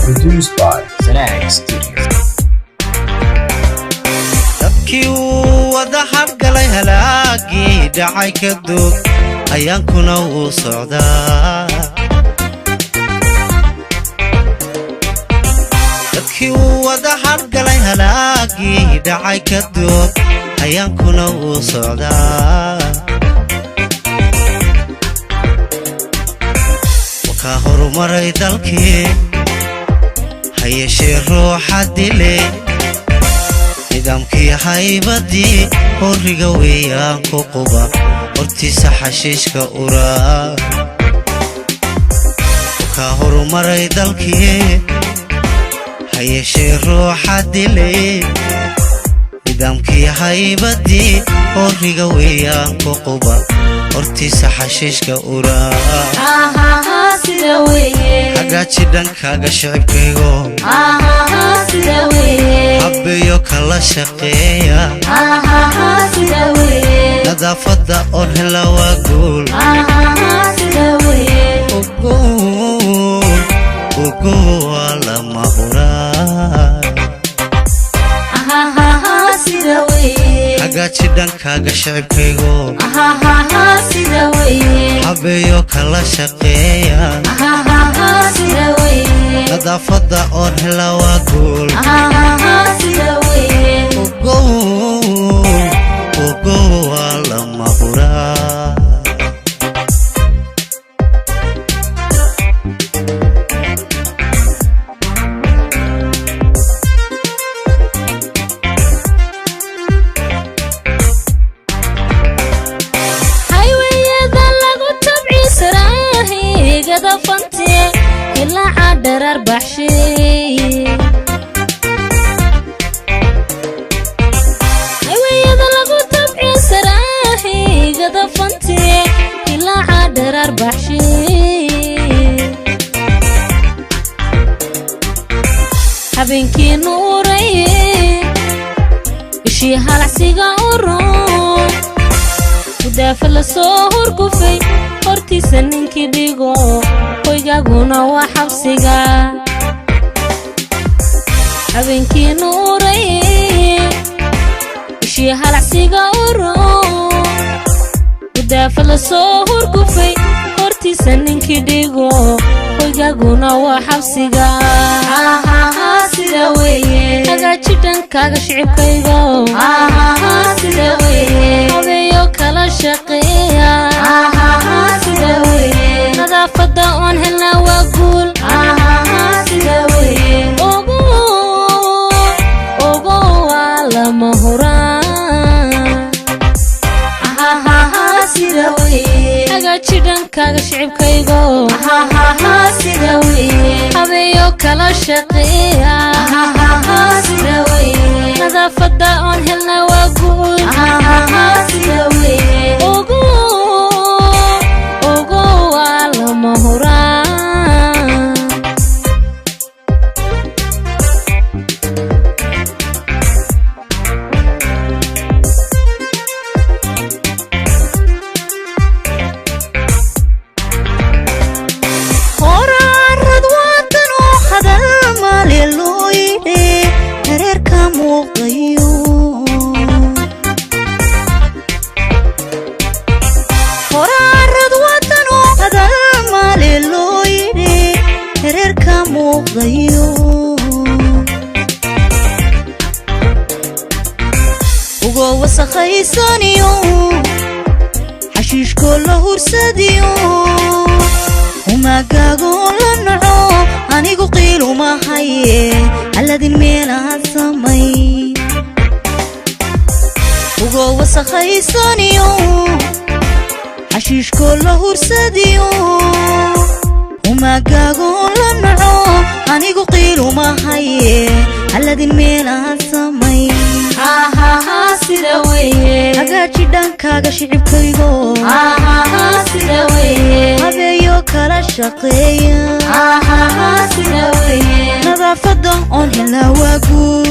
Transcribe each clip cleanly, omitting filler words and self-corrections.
Produced by Sanaag Studio. Dabkii uu wada hadhgalay, halaagii dhacay ka doog, ayaankuna wuu socdaa. Dadkii uu wada hadhgalay, halaagii dhacay ka doog, ayaankuna wuu socdaa. Wakaa horumaray dalkii, ha yeeshee ruuxa dile nidaamkii haybadii horiga weeyaan ku quba hortiisa xashiishka uraa. Wakaa horumaray dalkii, ha yeeshee ruuxa dilay nidaamkii haybadii horiga weeyaan ku quba hortiisa xashiishka uraa. Hagaaji dhankaaga, shicibkaygo, habbeeyo kala shaqeeya. Nadaafadda oon hela waa guul, ogo waa lama huraan. Hagaaji dhankaaga, shicibkaygo, habeeyo kala shaqeeya. Nadaafadda oon hela waa guul, ogo ogo waa lama huraan. Highwayada lagu tabciisaraahigada fante ilaaca dharar baxshay. Highwayada lagu tabciisaraahigada fante ilaaca dharar baxshay. Habeenkii nuuraye, ishii halacsiga uron, gudaafa la soo horgufay hortiisa ninkii dhigo, hoygaaguna waa xabsiga. Habeenkii nuuraye, ishii halacsiga uron, gudaafa la soo horgufay hortiisa ninkii dhigo, hoygaaguna waa xabsiga. Hagaaji dhankaaga, shicibkaygo, habeeyo kala shaqeeya. Nadaafadda oon helnaa waa guul, ogo ogo waa lama huraan. Hagaaji dhankaaga, shicibkaygo, habeeyo kala shaqeeya. Nadaafadda oon helnaa waa guul, ogo ogo waa lama huraan. Horaarad waatan oo hadal maale loo yidhi hareerka muuqdayo. Horaarad waatan oo hadal maale loo yidhi hareerka muuqdayo. Ugo wasakhaysaniyo xashiishkoo la hursadiyo, umagaagoo la naco, anigu qiilumahaye alladin meelaha samay. Ugo wasakhaysaniyo xashiishkoo la hursadiyo, umagaagoo la naco, anigu qiilumahaye alladin meelaha samay. Hagaaji dhankaaga, shicibkaygo, habeeyo kala shaqeeya. Nadaafadda oon helnaa waa guul,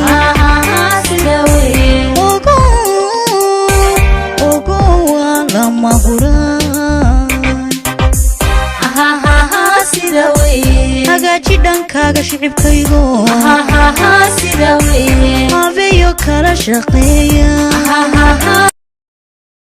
ogo ogo waa lama huraan. Hagaaji dhankaaga, shicibkaygo. Sida weye. Habeeyo kala shaqeeya.